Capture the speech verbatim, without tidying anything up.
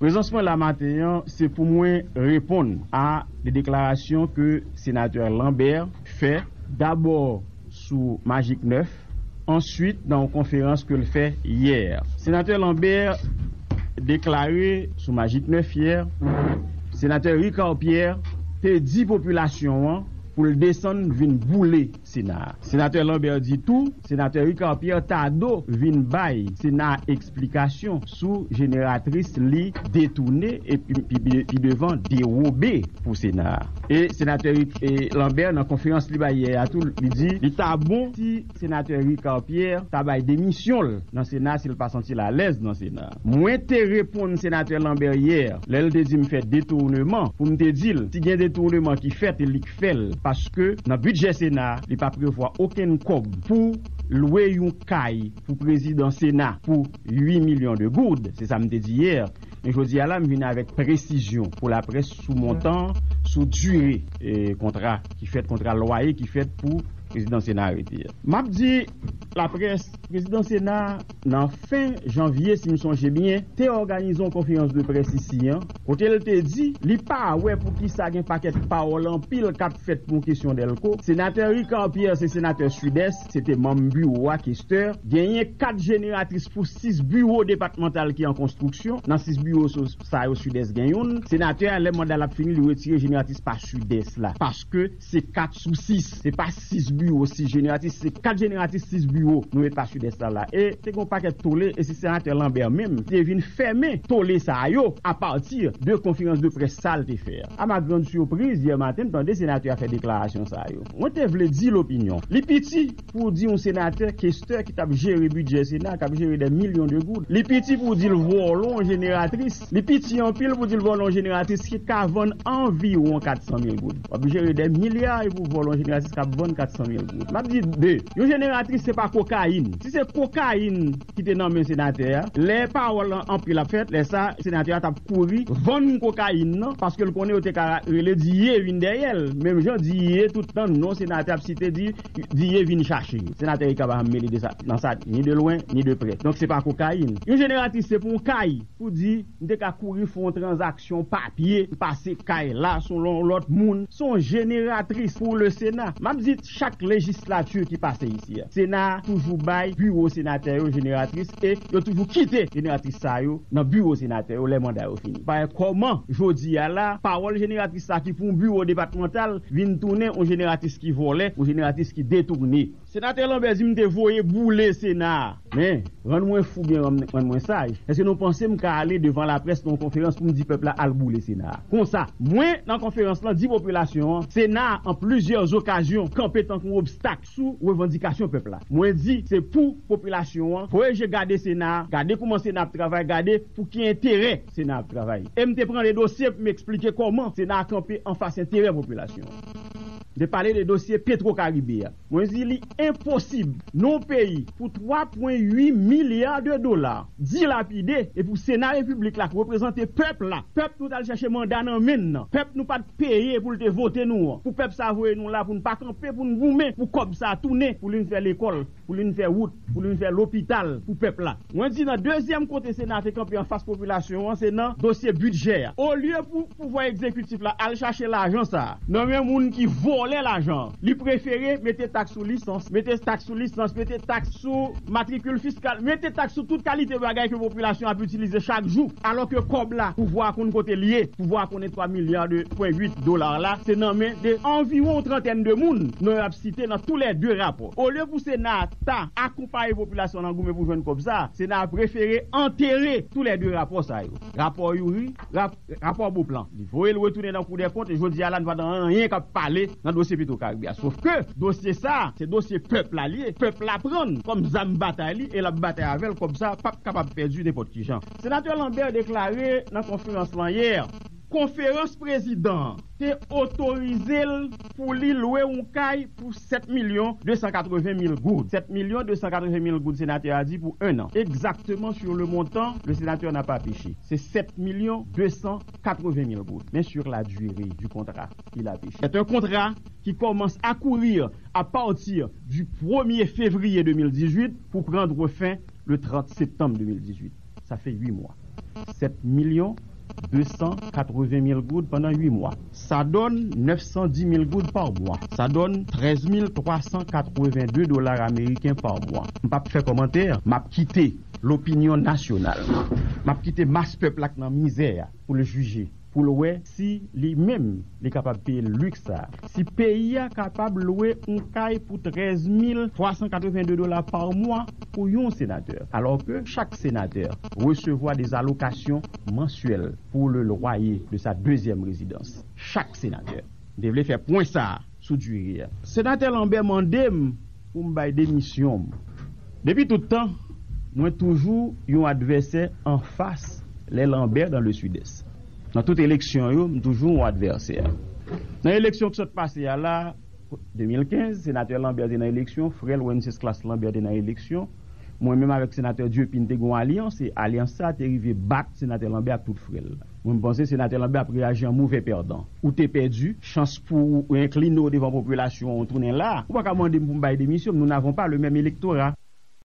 Prezans mwen la maten an, se pou mwen reponn a de deklarasyon ke senatè Lambert fè, dabò sou Majik nèf, answit nan yon konferans ke l fè yè. Senatè Lambert deklare sou Majik nèf yè, senatè Ricard Pierre te di popilasyon an pou l desann vin boule Sena a. Senatè Lambert di tou, senatè Ricard Pierre ta dwe vin bay Sena a eksplikasyon sou jeneratris li detounen epi pi, pi, pi devan dewobe pou Sena a. E senatè Ric- e Lambert, nan konferans li bay yè a tou, li di li ta bon si senatè Ricard Pierre ta bay demisyon l nan Sena si l pa santi l alèz nan Sena. Mwen te reponn senatè Lambert yè, lè l te di m fè detournement, pou m te di l, si gen detournement ki fèt e li k fè l, paske nan bidjè Sena a, li pa prevwa okenn kòb pou lwe yon kay pou prezidan Sena pou uit milyon de goud, se sa m te di yè. Men jodi a la, m vini avèk presizyon pou laprès sou montan, sou dire e, kontra ki fèt, kontra lwaye ki fèt pou prezidan Sena a rete a. M ap di laprès, prezidan Sena a, nan fen janvye, si m sonje byen, te òganize yon konferans de près isi an, kote l te di li pa wè poukisa gen pakèt pawòl anpil k ap fèt pou yon kesyon dèlko. Senatè Ricard Pierre se senatè Sidès, se te manm biwo a, kestè. Genyen kat jeneratris pou sis biwo depatmantal ki an konstriksyon. Nan sis biwo so- sa yo, Sidès gen youn. Senatè a, lè manda l ap fini, li retire jeneratris pa Sidès la. Paske se kat sou sis. Se pa sis biwo, sis jeneratris, se kat jeneratris, sis biwo nou met pa Sidès la la. E te gen yon pakèt tole, e se senatè Lambert menm ki te vin fèmen tole sa yo apati de konferans de près sa l te fè a. A ma grande surprise, yè maten, m tande senatè a fè deklarasyon sa yo. Mwen te vle di l opinyon. Li piti pou w di yon senatè, kestè ki t ap jere bidjè Sena, k ap jere dè milyon de goud. Li piti pou w di l vòlè yon jeneratris. Li piti anpil pou w di l vòlè yon jeneratris ki ka vann anviwon kat san mil goud. W ap jere dè milya epi w vòlè yon jeneratris k ap vann kat san mil goud. M ap di de, yon jeneratris se pa kokayin. Si se kokayin ki te nan men senatè a, lè pawòl lan anpil ap fèt, lè sa, senatè a t ap kouri vann kokayin nan, paske l konnen yo te ka rele Diye vin dèyè l. Menm jan Diye, tout tan non senatè ap site, di, Diye vin chache. Senatè Ricard pa janm mele de sa, nan sa, ni de lwen, ni de prè. Donk, se pa kokayin. Yon jeneratris, se pou yon kay, pou di, m te ka kouri fè yon tranzaksyon papye, m pase kay la, sou yon lòt moun. Se yon jeneratris pou le Sena. M ap di chak lejislati ki pase isi a, Sena a toujou bay biwo senatè yo jeneratris e yo toujou kite jeneratris sa yo nan biwo senatè yo lè manda yo fini. Parèt kòman, jodi a la, pawòl jeneratris sa ki pou yon biwo depatmantal vin tounen yon jeneratris ki vòlè, yon jeneratris ki detounen. Senatè Lambert di m te voye boule Sena a. Men, rann mwen fou byen rann, rann mwen saj. Èske nou panse m ka ale devan laprès nan yon konferans pou m di pèp la al boule Sena a? Konsa, mwen, nan konferans lan, di popilasyon an, Sena a, an plizyè okazyon, kanpe tankou yon obstak sou revandikasyon pèp la. Mwen di, se pou popilasyon an voye je gade Sena a, gade kòman Sena ap travay, gade pou ki enterè Sena ap travay. E m te pran de dosye pou m eksplike kòman Sena a kanpe anfas enterè popilasyon an. M te pale de dosye Petro Caribe a. Mwen di li enposib nan yon peyi pou twa pwen uit milya de dola dilapide e pou Sena Repiblik la k reprezante pèp la, pèp nou t al chèche manda nan men n nan, pèp nou pa t peye pou l te vote nou an, pou pèp sa voye nou la pou n pa kanpe, pou n goumen pou kòb sa tounen, pou l vin fè lekòl, pou l vin fè wout, pou l vin fè lopital pou pèp la. Mwen di nan dezyèm kote Sena te kanpe anfas popilasyon an, se nan dosye bidjè a. Olye pou pouvwa egzekitif la al chache lajan sa a nan men moun ki vòlè lajan an, li prefere mete taks sou lisans, mete taks sou lisans, mete taks sou matrikil fiskal, mete taks sou tout kalite bagay ke popilasyon ap itilize chak jou, alò ke kòb la, pouvwa a konn kote l ye, pouvwa a konnen twa milya de pwen uit dola la, se nan men de anviwon yon trantèn de moun, non yo ap site nan toulède rapò. Olye pou Sena a ta akonpaye popilasyon nan goumen pou jwenn kòb sa a, Sena a prefere antere toulède rapò sa yo. Rapò Youri, rap- rapò Beauplan. Li voye l retounen nan Kou dè Kont, e jodi a la, nou pa nan anyen k ap pale nan dosye Petro Caribe a. Sof ke dosye sa a, se dosye pèp la li ye. Pèp la pran l kòm zam batay li, e l ap batay avè l, kòb sa a p ap kapab pèdi nenpòt ki jan. Senatè Lambert deklare nan konferans lan yè, konferans prezidan an te otorize l pou li lwe yon kay pou sèt milyon de san katreven mil goud. Sèt milyon de san katreven mil goud, senatè a di, pou un an. Exactement sur le montant, le sénateur n'a pas péché. C'est sept millions deux cent quatre-vingt mille goud. Mais sur la durée du contrat, il a péché. C'est un contrat qui commence à courir à partir du premier février deux mille dix-huit pour prendre fin le trente septembre deux mille dix-huit. Ça fait huit mois. Sept millions de san katreven mil goud pandan uit mwa. Sa donn nèf san di mil goud pa mwa. Sa donn trèz mil twa san katreven de dola ameriken pa mwa. M p ap fè kòmantè, m ap kite lopinyon nasyonal. M ap kite mas pèp la k nan mizè a pou l jije, pou l wè si li menm li kapab peye liks sa a. Si peyi a kapab lwe yon kay pou trèz mil twa san katreven de dola pa mwa pou yon senatè, alò ke chak senatè resevwa de alokasyon mansyèl pour le loyer de sa deuxième résidence. Chak senatè. M te vle fè pwen sa a sou diri a. Senatè Lambert mande m pou m bay demisyon m. Depi tout tan, mwen toujou yon advèsè anfas lè Lambert dans le Sud-Est. Nan tout eleksyon yo, m toujou yon advèsè. Nan eleksyon k sot pase a la, de mil kenz, senatè Lambert te nan eleksyon, frè l Wencesclass Lambert te nan eleksyon. Mwen menm avèk senatè Dieupi n te gen yon alyans, e alyans sa a te rive bat senatè Lambert ak tout frè l. Mwen, m panse senatè Lambert ap reyaji an move pèdan. Ou te pèdi, chans pou ou enkline w devan popilasyon an, ou tounen la. Ou pa ka mande m pou m bay demisyon m, nous n'avons pas le même électorat.